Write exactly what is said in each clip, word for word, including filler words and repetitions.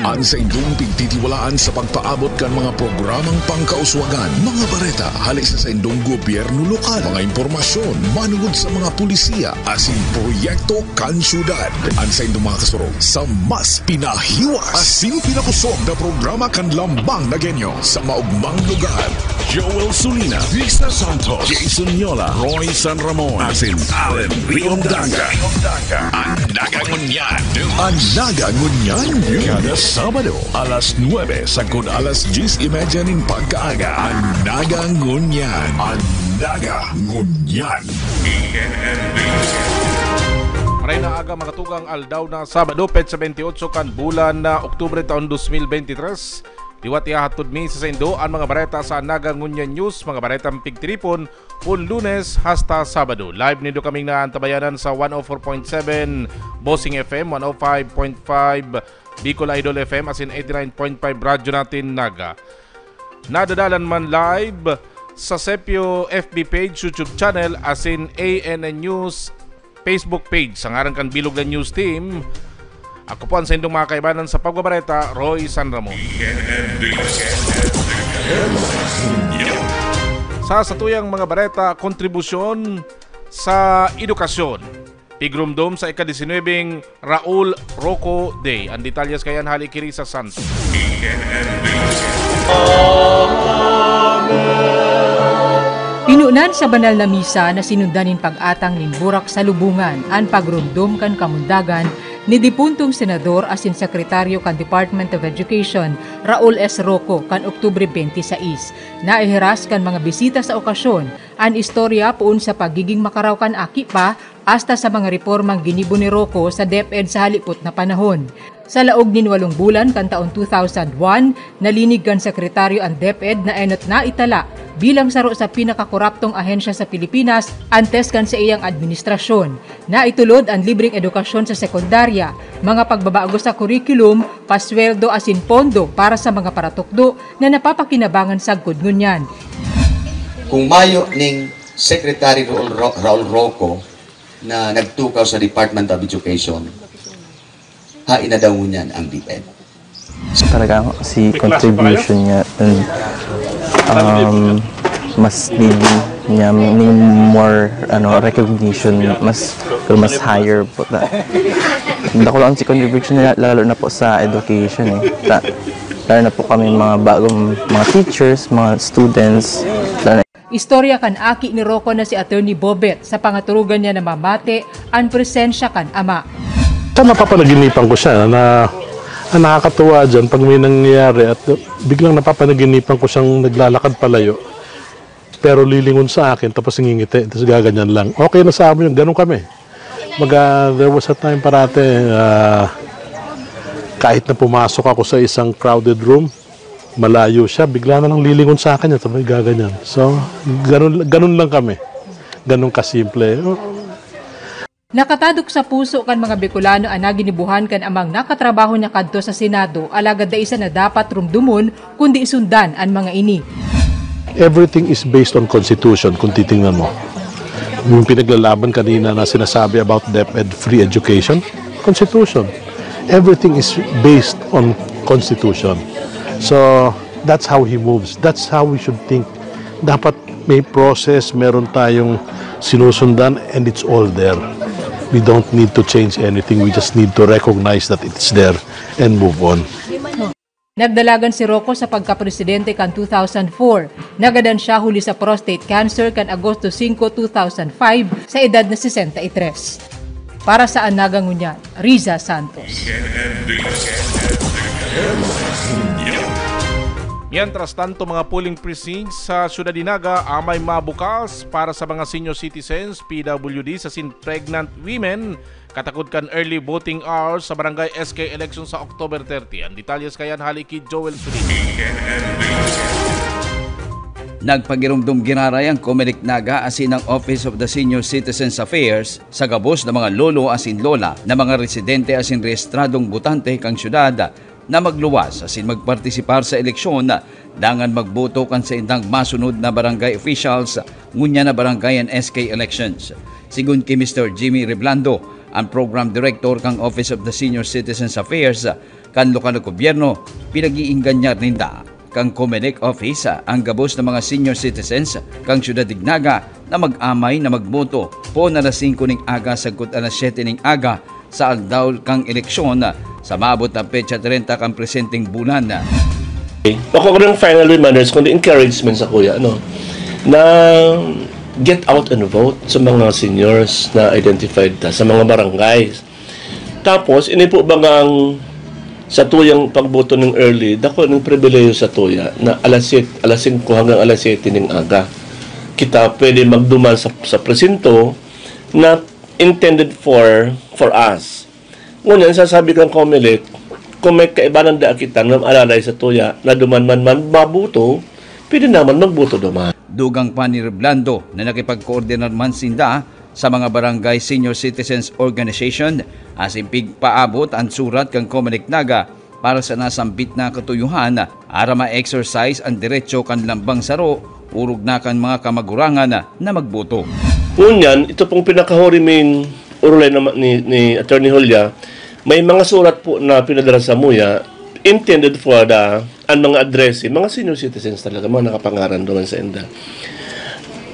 An saindong pigtitiwalaan sa pagpaabot kan mga programang pangkauswagan, mga bareta hali sa saindong gobyerno lokal, mga impormasyon manungod sa mga pulisiya asin proyekto kan syudad. An saindong mga kasurog sa mas pinahiwas asin pinakosog na programa kan Lambang na Genyo sa maogmang lugar. Joel Sulina, Risa Santos, Jason Yola, Roy San Ramon, asin Allen Riondanga. An Naga Ngunyan. An Naga Ngunyan. Kada Sabado, alas nuebe sagkod alas dyes y media nin pagkaaga. An Naga Ngunyan. An Naga Ngunyan. Maray na aga, mga tugang, aldaw na Sabado, petsa bentiocho kan bulan na Oktubre taon dos mil bente y tres. Liwat ihahatod mi sa saindo an mga bareta sa Naga Ngunyan News, mga baretang pigtiripon, pon Lunes hasta Sabado. Live nindo kaming naantabayanan sa one oh four point seven Bossing F M, one oh five point five Bicol Idol F M, asin eighty-nine point five Radyo Natin Naga. Nadadalan man live sa Sepio F B page, YouTube channel, asin A N N News Facebook page. Sa ngaran kan bilog na news team, ako po an saindong mga kaibanan sa pagbabareta, Roy San Ramon. Sa satuyang mga bareta, kontribusyon sa edukasyon. Pigromdom sa ika-disinwebeng Raul Roco Day. An detalyes kaiyan hali ki Risa Santos. Pinunan sa banal na misa na sinundan nin pag-atang nin burak sa lubongan an pagromdom kan kamundagan ni dipuntong senador asin sekretaryo kan Department of Education, Raul S. Roco, kan Oktubre twenty-six. Naihiras kan mga bisita sa okasyon an istorya poon sa pagiging makaraw kan aki pa hasta sa mga repormang ginibo ni Roco sa DepEd sa halipot na panahon. Sa laog nin walong bulan kan taon two thousand one, nalinig kan sekretaryo an DepEd na enot na itala bilang saro sa pinakakoraptong ahensya sa Pilipinas antes kan saiyang administrasyon. Naitulod an libreng edukasyon sa sekundarya, mga pagbabago sa kurikulum, pasweldo asin pondo para sa mga paratukdo na napapakinabangan sagkod ngunyan. Kung mayo ning Secretary Raul, Ro- Raul Roco na nagtukaw sa Department of Education, hain na daw ngunyan ang DepEd. Talaga si contribution niya and um, mas need niya ning more ano recognition, mas pero mas higher po ta. Dako lang si contribution niya lalo na po sa education eh. Ta, lalo na po kami mga bagong mga teachers, mga students, lalo na Istorya kan aki ni Rocco na si Attorney Bobet sa pangaturugan niya na mamate an presensya kan ama. Sa napapanaginipan ko siya na ang nakakatuwa dyan pag may nangyayari at biglang napapanaginipan ko siyang naglalakad palayo pero lilingon sa akin tapos ngingiti tapos gaganyan lang. Okay na sa amin yun, ganun kami. Maga, there was a time parate uh, kahit na pumasok ako sa isang crowded room, malayo siya, bigla na lang lilingon sa akin at sabay gaganyan. So, ganun, ganun lang kami. Ganun kasimple. Nakatadok sa puso kan mga Bicolano an naginibuhan kan amang nakatrabaho niya kadto sa Senado, alagad dai sana dapat rumdomon kundi sundan an mga ini. Everything is based on constitution kung titingnan mo. Yung pinaglalaban kanina na sinasabi about DepEd free education, constitution. Everything is based on constitution. So that's how he moves. That's how we should think. Dapat may process, meron tayong sinusundan and it's all there. We don't need to change anything. We just need to recognize that it's there and move on. Nagdalagan si Rocco sa pagkapresidente kan two thousand four. Nagadan siya huli sa prostate cancer kan Agosto singko, two thousand five, sa edad na sesenta y tres. Para sa Anaga Ngunyan, Riza Santos. Mientras tanto, mga polling precincts sa Ciudad de Naga amay mabukas para sa mga senior citizens, P W Ds, asin pregnant women, katakod kan early voting hours sa barangay S K election sa October thirty. An detalyes kaiyan hali ki Joel Sulit. Nagpagiromdom giraray ang Comelec Naga asin ang Office of the Senior Citizens Affairs sa gabos na mga lolo asin lola na mga residente asin rehistradong botante kan syudad na magluwas asin magpartisipar sa eleksyon dangan magboto kan saindang masunod na barangay officials ngunyan na barangay and S K elections. Sigon ki Mister Jimmy Reblando, An Program Director kan Office of the Senior Citizens Affairs kan lokal na gobyerno, pinag-iingganyar ninda kan Comelec Office an gabos na mga senior citizens kan Syudad nin Naga na mag-amay na magboto poon alas singko nin aga sagkod alas siyete nin aga sa aldaw kan eleksyon sa maabot na petsa trenta kan presenteng bulan. Ako ng final reminders, kundi encouragement sa kuya, ano, na get out and vote sa mga seniors na identified ta, sa mga barangays. Tapos, ini po bagang sa tuyang pagboto ng early, dako ng pribilehiyo sa tuya na alas siyete, alas singko hanggang alas siyete ning aga. Kita pwede magduman sa, sa presinto na intended for, for us. Ngunyan, sasabi kang Comelec, kung may kaibanan da kita na alalay sa tuya na duman man man mabuto, pwede naman magbuto duman. Dugang pa ni Reblando na nakipagkoordinar man sinda sa mga barangay senior citizens organization asin pigpaabot an surat kan Comelec Naga para sa nasambit na katuyohan aram ma-exercise an derecho kan lambang saro orog na kan mga kamagurangan na magboto. Ngunyan, ito pong pinakahuri ming urulay na ma-, ni, ni Attorney Julia, may mga surat po na pinadala sa muya intended for the, ang mga addressee, mga senior citizens talaga, mga nakapangaran duman sa inda.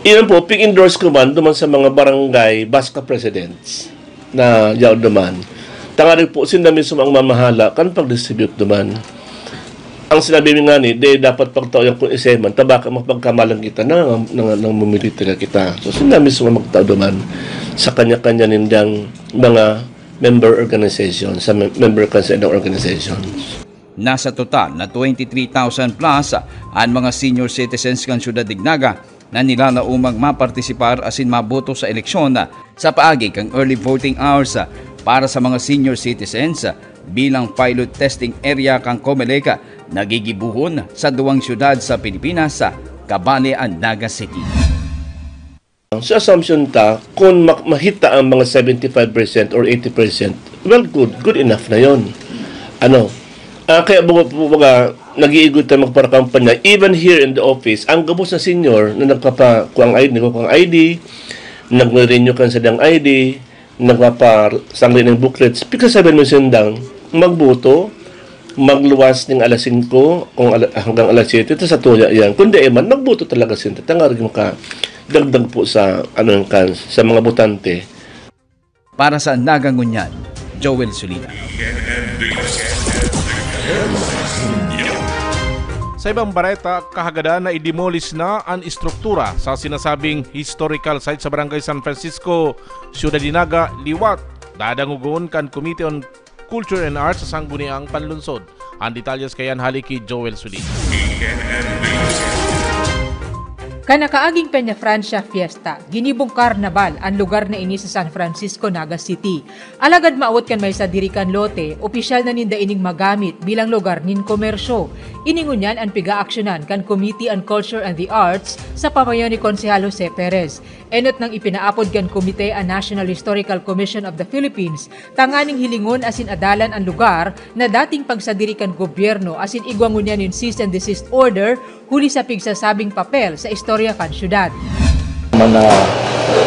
Iyan po, pig-endorse ko man duman sa mga barangay BASCA presidents na yaon duman. Tangarig po, sinda mismo ang mamahala kan pag-distribute duman. Ang sinabi mi ngani, di dapat pagtao yan kung isay man, ta baka mapagkamalan kita na, na, na mamimili talaga kita. So, sinda mismo magtao duman sa kanya-kanya nindang mga member organization, sa mem-, member kan sa ilang organizations. Nasa total na twenty-three thousand plus an mga senior citizens kan Syudad nin Naga na nilalaomang mapartisipar asin maboto sa eleksyon sa paagi kan early voting hours para sa mga senior citizens bilang pilot testing area kan Comelec na gigibohon sa duwang syudad sa Pilipinas, kabali an Naga City. Sa assumption ta, kung mak-, mahita ang mga seventy-five percent or eighty percent, well, good, good enough na yon. Ano, ah, kaya baga, baga, nag-iigoy tayo magparakampanya, even here in the office, ang gabos na senior na nagpapa-, kuang I D, nagkukuang I D, nagre-renew kan sadang I D, nagpapasangli ng booklets, pigkasabihan mo sindang magboto, magluwas ning alas singko kung ala-, hanggang alas siyete, ta sa tuya yan. Kung di man, magboto talaga sinda, tangarig makadagdag po sa, ano, kan, sa mga botante. Para sa Naga Ngunyan, Joel Solina. Sa ibang bareta, kahagadan na i-demolish na an estruktura sa sinasabing historical site sa Barangay San Francisco, Ciudad de Naga, liwat dadangogon kan Committee on Culture and Arts sa Sangguniang Panlunsod. An detalyes kaiyan hale ki Joel Solina. Kan nakaaging Peña Francia Fiesta, ginibong karnabal an lugar na ini sa San Francisco, Naga City. Alagad maawot kan may sadiri kan lote, opisyal na ninda ining magamit bilang lugar nin komersyo. Ini ngunyan an pigaaksyonan kan Committee on Culture and the Arts sa pamayo ni Konsehal Jose Perez. Enot nang ipinaapod kan komite an National Historical Commission of the Philippines tanganing hilingon asin adalan an lugar na dating pagsadiri kan gobyerno asin igwa ngunyan nin cease and desist order huli sa pigsasabing papel sa istorya kan syudad. Mga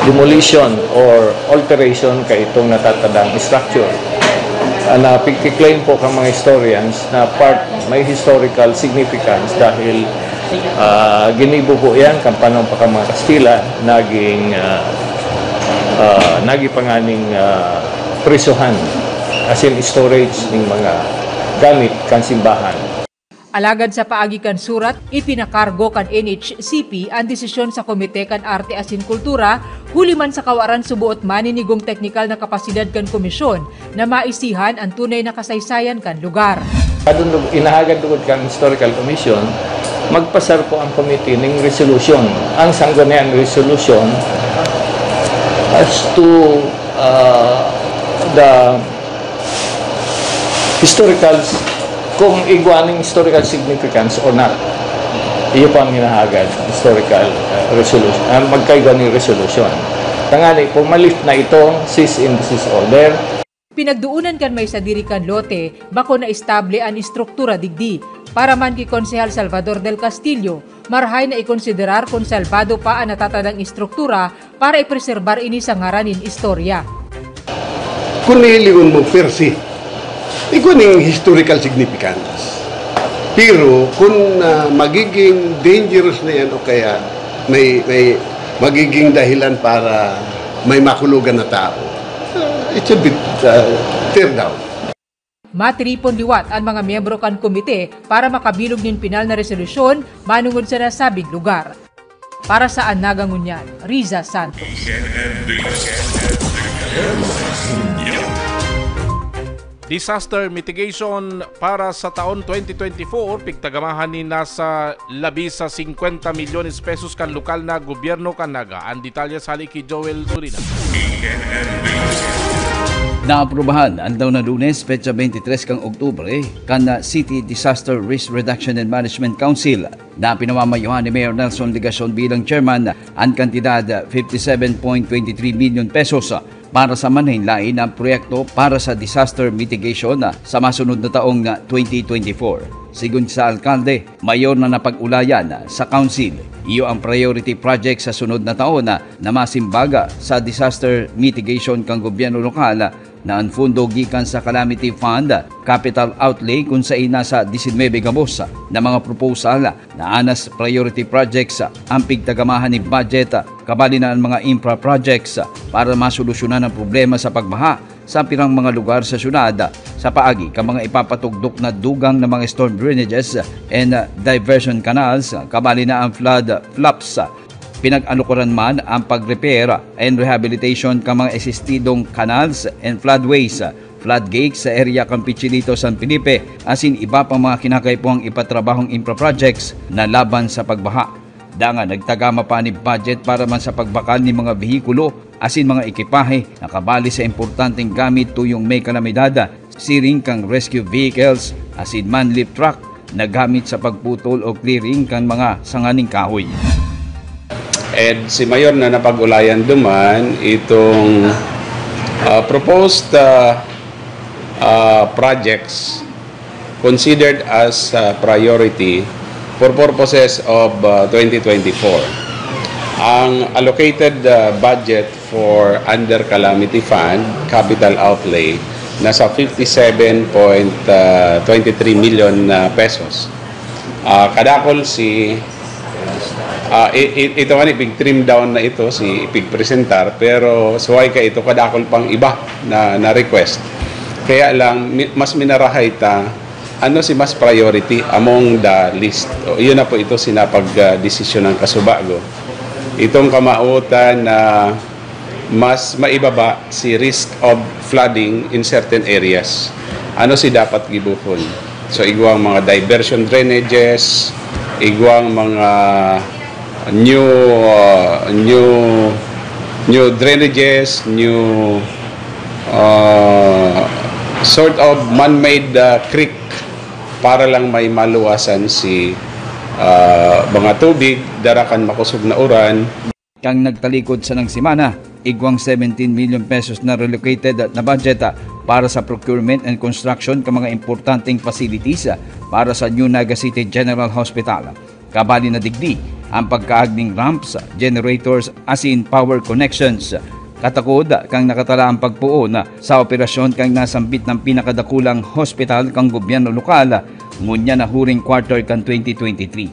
demolition or alteration kaitong natatadang structure. Ang napigkiklaim po kang mga historians na part may historical significance dahil ah, ginibo po yan kan panahon pa kan mga Kastila, naging ah, ah, naging panganing ah, prisuhan, as in storage ng mga gamit kan simbahan. Alagad sa paagi kan surat, ipinakargo kan N H C P an desisyon sa Komite kan Arte asin Kultura, huli man sa kawaran suboot maninigong teknikal na kapasidad kan komisyon na maisihan an tunay na kasaysayan kan lugar. Adun lug-, inahagad lugod kan Historical Commission, magpasar po ang committee ning resolution, ang Sangguniang Resolution, as to uh, the historical, kung igwa ning historical significance or not. Iyo po ang hinahagad, historical uh, resolution, uh, magkaigwa ning resolution. Tangani, kung malif na itong cease and desist order. Pinagdoonan kan may sadiri kan lote, bako na estable an estruktura digdi. Para man ki Konsehal Salvador del Castillo, marahay na ikonsiderar kun salbado pa an natatadang estruktura para ipreserbar ini sa ngaran nin istorya. Kung hihilingon mo per se, igwa ning historical significance. Pero kung, ah, magiging dangerous na yan o kaya may, may magiging dahilan para may makulogan na tao, ah, it's a bit, ah, tear down. Matiripon liwat an mga miyembro kan komite para makabilog nin pinal na resolusyon manungod sa nasabing lugar. Para sa Anaga Ngunyan, Riza Santos. Disaster mitigation para sa taon twenty twenty-four, pigtagamahan ni nasa labi sa singkwenta milyones pesos kan lokal na gobyerno kan Naga. Ang detalye sa hali ki Joel Surina. Naaprubahan aldaw na Lunes, petsa twenty-three kan Oktubre, kan City Disaster Risk Reduction and Management Council na pinamamayohan ni Mayor Nelson Legacion bilang chairman, ang kantidad fifty-seven point twenty-three million pesos para sa manlaen-laen na proyekto para sa disaster mitigation sa masunod na taong twenty twenty-four. Sigon sa alkalde, mayor na napag-ulayan sa council, iyo ang priority project sa sunod na taon na masimbag sa disaster mitigation kan gobyerno lokal na an pondo gikan sa Calamity Fund, capital outlay kun saen nasa disinwebe gabos na mga proposal na anas priority projects ang pigtagamahan nin budget, kabali na an mga infra projects para masolusyonan ang problema sa pagbaha sa pirang mga lugar sa syudad sa paagi kan mga ipapatugdok na dugang na mga storm drainages and diversion canals, kabali na ang flood flaps. Pinag-alukuran man ang pag-repair and rehabilitation kan mga esistidong canals and floodways, floodgates sa area kan Pichinito, San Felipe, asin iba pang mga kinakaipuhang ipatrabahong infra projects na laban sa pagbaha. Dangan nagtagama pa nin budget para man sa pagbakal nin mga behikulo asin mga ekipahe na kabali sa importanteng gamit tuyong may kalamidad, siring kan rescue vehicles asin man lift truck na gamit sa pagputol o clearing kan mga sanga nin kahoy. And si Mayor na napag-ulayan duman itong ah, proposed ah, ah, projects considered as ah, priority for purposes of ah, twenty twenty-four. Ang allocated ah, budget for under calamity fund capital outlay nasa fifty-seven point twenty-three million ah, pesos. Ah, kadakol si ah, i- i- ito nga ni big trim down na ito si ipigpresentar, pero suway ka ito kadakol pang iba na na request. Kaya lang mi- mas minarahay ta ano si mas priority among the list. O, iyon na po ito sinapag ah, desisyon ng kasubago. Itong kamautan na mas maibaba si risk of flooding in certain areas. Ano si dapat gibuhon? So igwang mga diversion drainages, igwang mga new uh, new new drainages, new uh, sort of man-made uh, creek para lang may maluwasan si uh, mga tubig, dara kan makosog na uran. Kan nagtalikod sanang semana, igwang seventeen million pesos na relocated na budget para sa procurement and construction kan mga importanteng facilities para sa New Naga City General Hospital. Kabali na digdi ang pagkaag nin ramps, generators asin power connections. Katakod kan nakatala ang pagpoon sa operasyon kan nasambit na pinakadakulang hospital kan gobyerno lokal, ngunyan na huring quarter kan twenty twenty-three.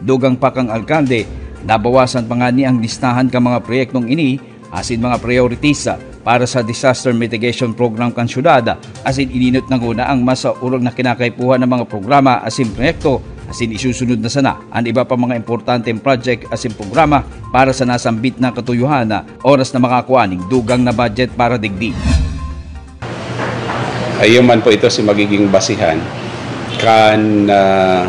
Dugang pa kan alkalde, nabawasan pa ngani ang listahan kan mga proyektong ini asin mga priorities para sa disaster mitigation program kan syudad, asin ininot na nguna ang mas orog na kinakaipuhan na mga programa asin proyekto, asin isusunod na sana an iba pa mga importanteng project asin programa para sa nasambit na katuyohan, oras na makakua nin dugang na budget para digdi. Iyo man po ito si magiging basihan kan ah,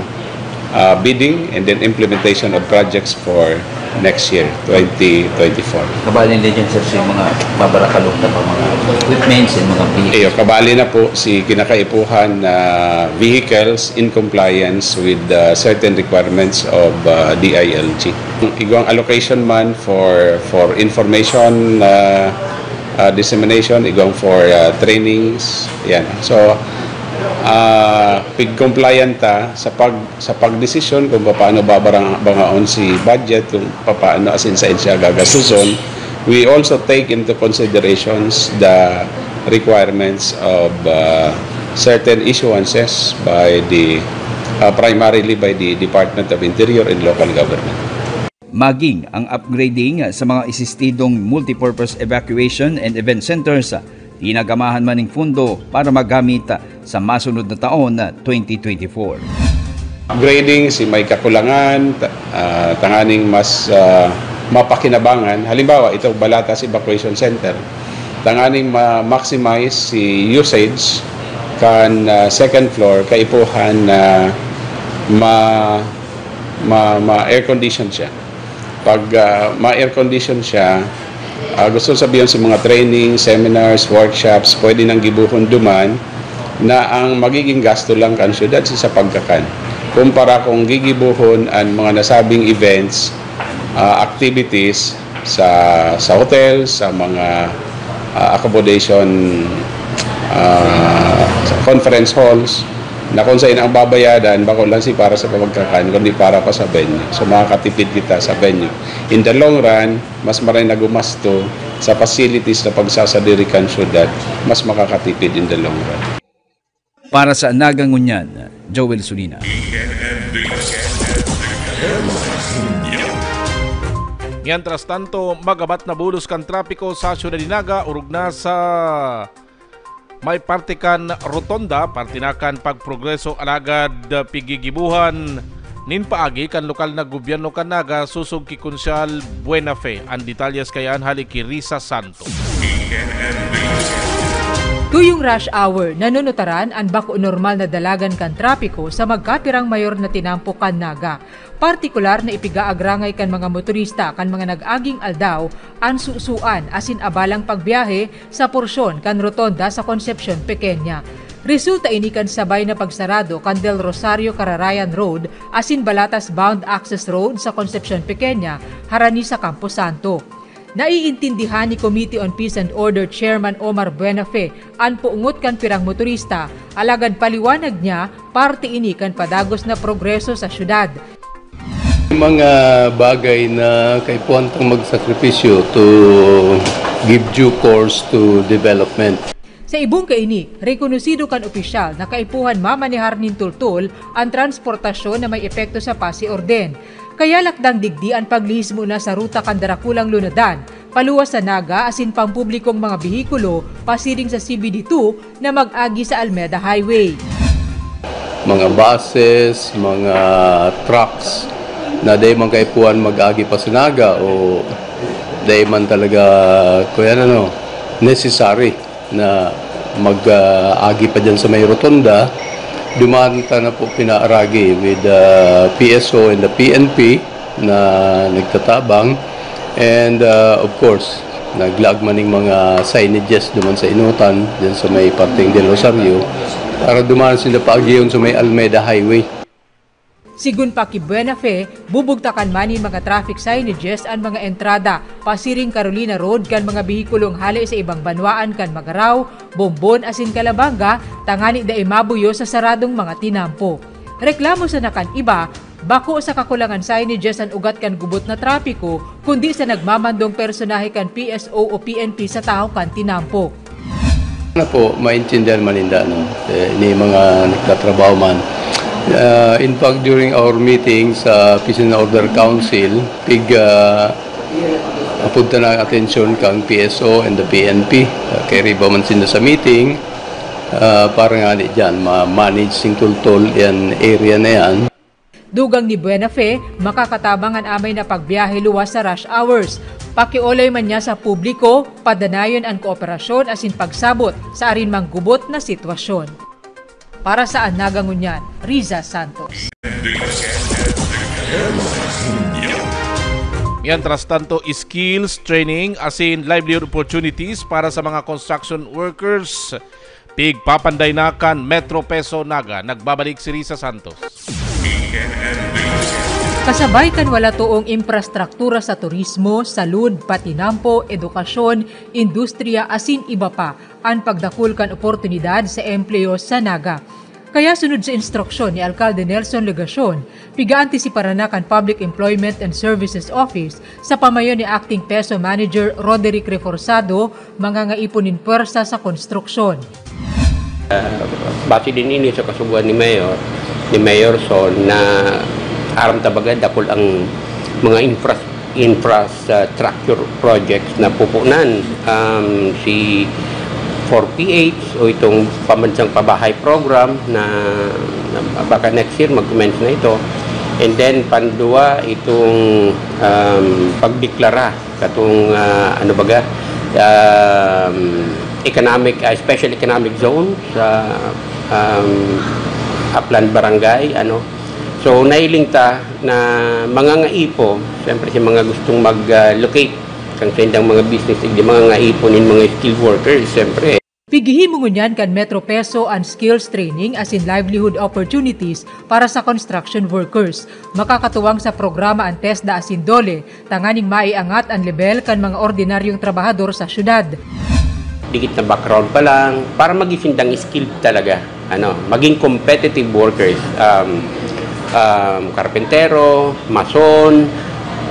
ah, bidding and then implementation of projects for next year, twenty twenty-four. Kabali na dyan, sir, sa mga babarakalog na pa mga equipments and mga vehicles. Iyo, kabali na po si kinakaipuhan na vehicles in compliance with uh, certain requirements of uh, D I L G. Igwang allocation man for for information uh, uh, dissemination, igwang for uh, trainings, yan. So, uh, pig-compliant ta sa pag sa pagdesisyon kung paano babarang bangaon si budget, kung paano asin sa siya gagastuson. We also take into considerations the requirements of uh, certain issuances by the uh, primarily by the Department of Interior and Local Government. Maging ang upgrading sa mga isistidong multipurpose evacuation and event centers, ginagamahan man ning pundo para magamit sa masunod na taon na twenty twenty-four. Upgrading si may kakulangan, ta- ah, tanganing mas ah, mapakinabangan. Halimbawa, ito, Balatas Evacuation Center. Tanganing ma-maximize si usage kan ah, second floor, kaipuhan na ma, ma, ma air condition siya. Pag ah, ma air condition siya, ah, gusto sabihin sa mga training, seminars, workshops, pwede nang gibuhon duman na ang magiging gasto lang kan syudad sa pagkakan. Kumpara kung gigibuhon ang mga nasabing events, ah, activities sa sa hotel, sa mga ah, accommodation, ah, sa conference halls, na kung saan ang babayadan, bako lang si para sa pagkakan, kundi para pa sa venue. So makakatipid kita sa venue. In the long run, mas maray na gumasto sa facilities na pagsasadiri kan syudad, mas makakatipid in the long run. Para sa Naga Ngunyan, Joel Sulina. Mientras tanto, magabat na bulos kan trapiko sa siyudad ni Naga, orog na sa may parte kan rotonda, parte na kan pagprogreso alagad pigigibuhan nin paagi kan lokal na gobyerno kan Naga sosog ki Konsyal Buenafe. An detalyes kaiyan hali ki Risa Santos. Tuyong rush hour, nanunutaran an bako normal na dalagan kan trapiko sa magkapirang mayor na tinampo kan Naga. Partikular na ipigaagrangay kan mga motorista kan mga nag-aging aldaw an susuan asin abalang pagbiyahe sa porsyon kan rotonda sa Concepcion Pequeña. Resulta ini kan sabay na pagsarado kan Del Rosario Cararayan Road asin Balatas Bound Access Road sa Concepcion Pequeña harani sa Camposanto. Naiintindihan ni Committee on Peace and Order Chairman Omar Buenafe an pungot kan pirang motorista, alagad paliwanag niya, parte ini kan padagos na progreso sa syudad. Mga bagay na kaipuhan tang magsakripisyo to give due course to development. Sa ibong kaini, rekonosido kan opisyal na kaipuhan mamanehar nin tultol an transportasyon na may epekto sa pasi orden. Kaya lakdang digdi an paglihis muna sa ruta kan darakulang lunadan, paluwas sa Naga asin pampublikong mga behikulo pasiring sa C B D two na mag-agi sa Almeda Highway. Mga buses, mga trucks na dai man kaipuhan mag-agi pa sa Naga o dai man talaga, kuya, ano, necessary na mag-agi pa dyan sa may rotonda, duman ta na po pinaaragi with the P S O and the P N P na nagtatabang. And uh, of course, naglaag man ning mga signages duman sa Inutan, dyan sa may parteng Del Rosario, para duman sila paagiyon sa may Almeda Highway. Sigun pa ki Buenafe, bubugtakan man nin mga traffic signages an mga entrada pasiring Carolina Road kan mga behikulong hale sa ibang banwaan kan Magarao, Bombon asin Calabanga tangani dai mabuyo sa saradong mga tinampo. Reklamo sana kan iba, bako sa kakulangan signages an ugat kan gubot na trapiko, kundi sa nagmamandong personahe kan P S O o P N P sa tahaw kan tinampo. Sana po maintindihan man ninda, no? Eh, ni mga nagtatrabaho man. Uh, in fact, during our meeting sa Peace and Order Council, pig uh, apunta na ang atensyon kang P S O and the P N P. Uh, kay riba man sinda sa meeting, uh, para nga ni dyan, ma-manage sing tultol yan area na yan. Dugang ni Buenafe, makakatabang an amay na pagbiyahe luwas sa rush hours. Pakiolay man niya sa publiko, padanayon an kooperasyon asin pagsabot sa arin mang gubot na sitwasyon. Para sa Anaga ngunyan, Riza Santos. Mientras tanto, skills training asin livelihood opportunities para sa mga construction workers. Pigpapanday na kan Metro Peso Naga, nagbabalik si Risa Santos. Kasabay kan wala toong imprastruktura sa turismo, salud, patinampo, edukasyon, industriya asin iba pa, an pagdakul kan oportunidad sa empleyo sa Naga. Kaya sunod sa instruksyon ni Alcalde Nelson Legacion, piga-antisipara na kan Public Employment and Services Office sa pamayo ni Acting PESO Manager Roderick Reforzado, mangangaipon nin pwersa sa konstruksyon. Base din ini sa kasugoan ni Mayor, ni Mayor Son, na aram ta baga dakul ang mga infra-, infrastructure projects na pupunan. Um, si four P H o itong pambansang pabahay program na, na baka next year mag-commence na ito. And then, pandua, itong, um, pagdeklara katong, ah, ano baga, um, economic, ah, special economic zone sa, um, Aplan Barangay, ano. So, nahiling ta na mangangaipo, siyempre, sa mga gustong mag, ah, locate kan saindang mga business, di mangangaipo nin mga skilled workers, siyempre. Pighihimo ngunyan kan Metro PESO an skills training asin livelihood opportunities para sa construction workers. Makakatuwang sa programa an TESDA asin DOLE tanganing maiangat an lebel kan mga ordinaryong trabahador sa syudad. Dikit na background pa lang, para maging sindang skilled talaga, ano, maging competitive workers, um, um, karpentero, mason,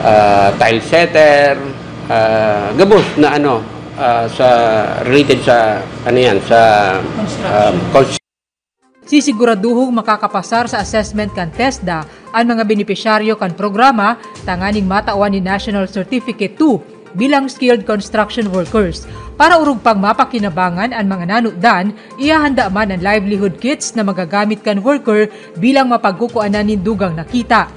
ah, tile setter, ah, gabos na ano, ah, sa related sa ano yan, sa um, construction. Sisiguraduhong makakapasar sa assessment kan TESDA an mga benepisyaryo kan programa tanganing matawan nin National Certificate two bilang skilled construction workers. Para orog pang mapakinabangan an mga nanutdan, ihahanda man an livelihood kits na magagamit kan worker bilang mapagkukuanan nin dugang na kita.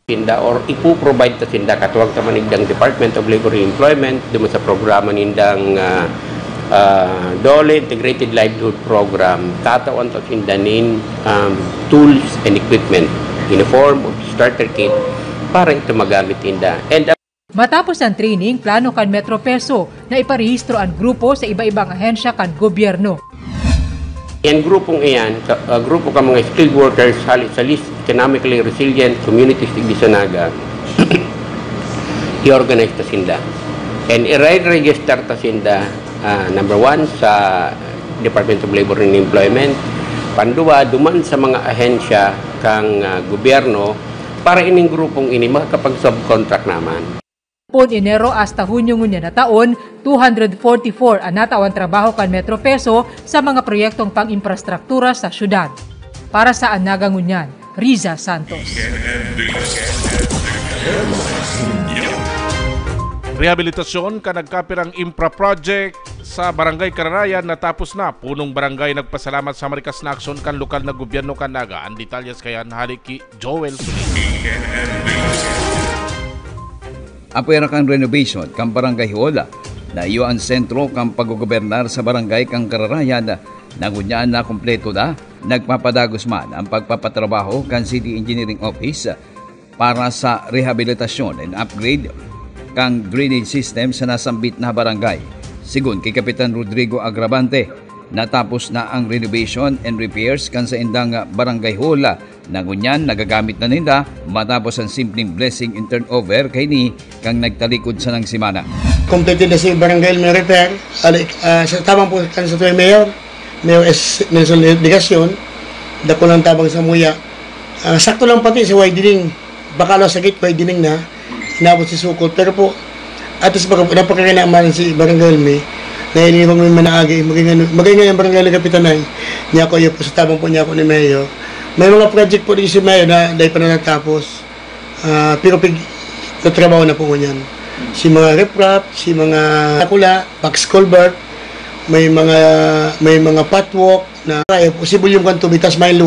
Sinda or ipo-provide ta sinda, katuwang ta man nindang Department of Labor and Employment, duman sa programa nindang, ah, ah, DOLE, Integrated Livelihood Program, tatawan ta sinda nin, um, tools and equipment in a form of starter kit para ito magamit ninda. And, uh, Matapos ang training, plano kan Metro PESO na iparehistro an grupo sa iba-ibang ahensya kan gobyerno. Yan grupong iyan, ka- ah, grupo ka mga skilled workers hali sa least economically resilient communities digdi sa Naga, i-organize ta sinda. And i-register ta sinda, ah, number one, sa Department of Labor and Employment. Panduwa, duman sa mga ahensya kang, ah, gobyerno para ining grupong ini makakapag-subcontract naman. Poon Enero hasta Hunyo ngunyan na taon, two hundred forty-four an natawan trabaho kan Metro PESO sa mga proyektong pang-imprastruktura sa syudad. Para sa An Naga Ngunyan, Riza Santos. Rehabilitasyon kan nagkapirang infra project sa Barangay Kararayan natapos na. Punong barangay nagpasalamat sa marikas na aksyon kan lokal na gobyerno kan Naga. An detalyes kaiyan hali ki Joel Sulit. Apwera kan renovation kan Barangay Hall, na iyo an sentro kan paggogobernar sa barangay kan Kararayan, na ngunyan na kumpleto na, nagpapadagos man ang pagpapatrabaho kan City Engineering Office para sa rehabilitasyon and upgrade kan drainage system sa nasambit na barangay. Sigon ki Kapitan Rodrigo Agravante, natapos na ang renovation and repairs kan saindang barangay hall na ngunyan nagagamit na ninda matapos ang simpleng blessing and turnover kaini kan nagtalikod sanang semana. Completed na si Barangay Hall repair, ali, ah, sa tabang po kan sa Mayor, Mayor S. Nelson Legacion, dako ng tabang sa muya. Ah, sakto lang pati sa widening, baka lang sakit widening na, inabot si Sukot. Pero po, at least pag napakakinaman si Barangay Hall, nahiling ko may manaagi, maging ano, maging nga yung Barangay Hall Kapitanay, niya ako iyo po sa tabang po niya ako ni Mayor. May mga project po din si Mayor na dahil pa na natapos. Ah, pero pig, tatrabaho na po ngunyan. Si mga riprap, si mga takula, box culvert, may mga, may mga patwalk na, eh, posible yung kan tubig, tas may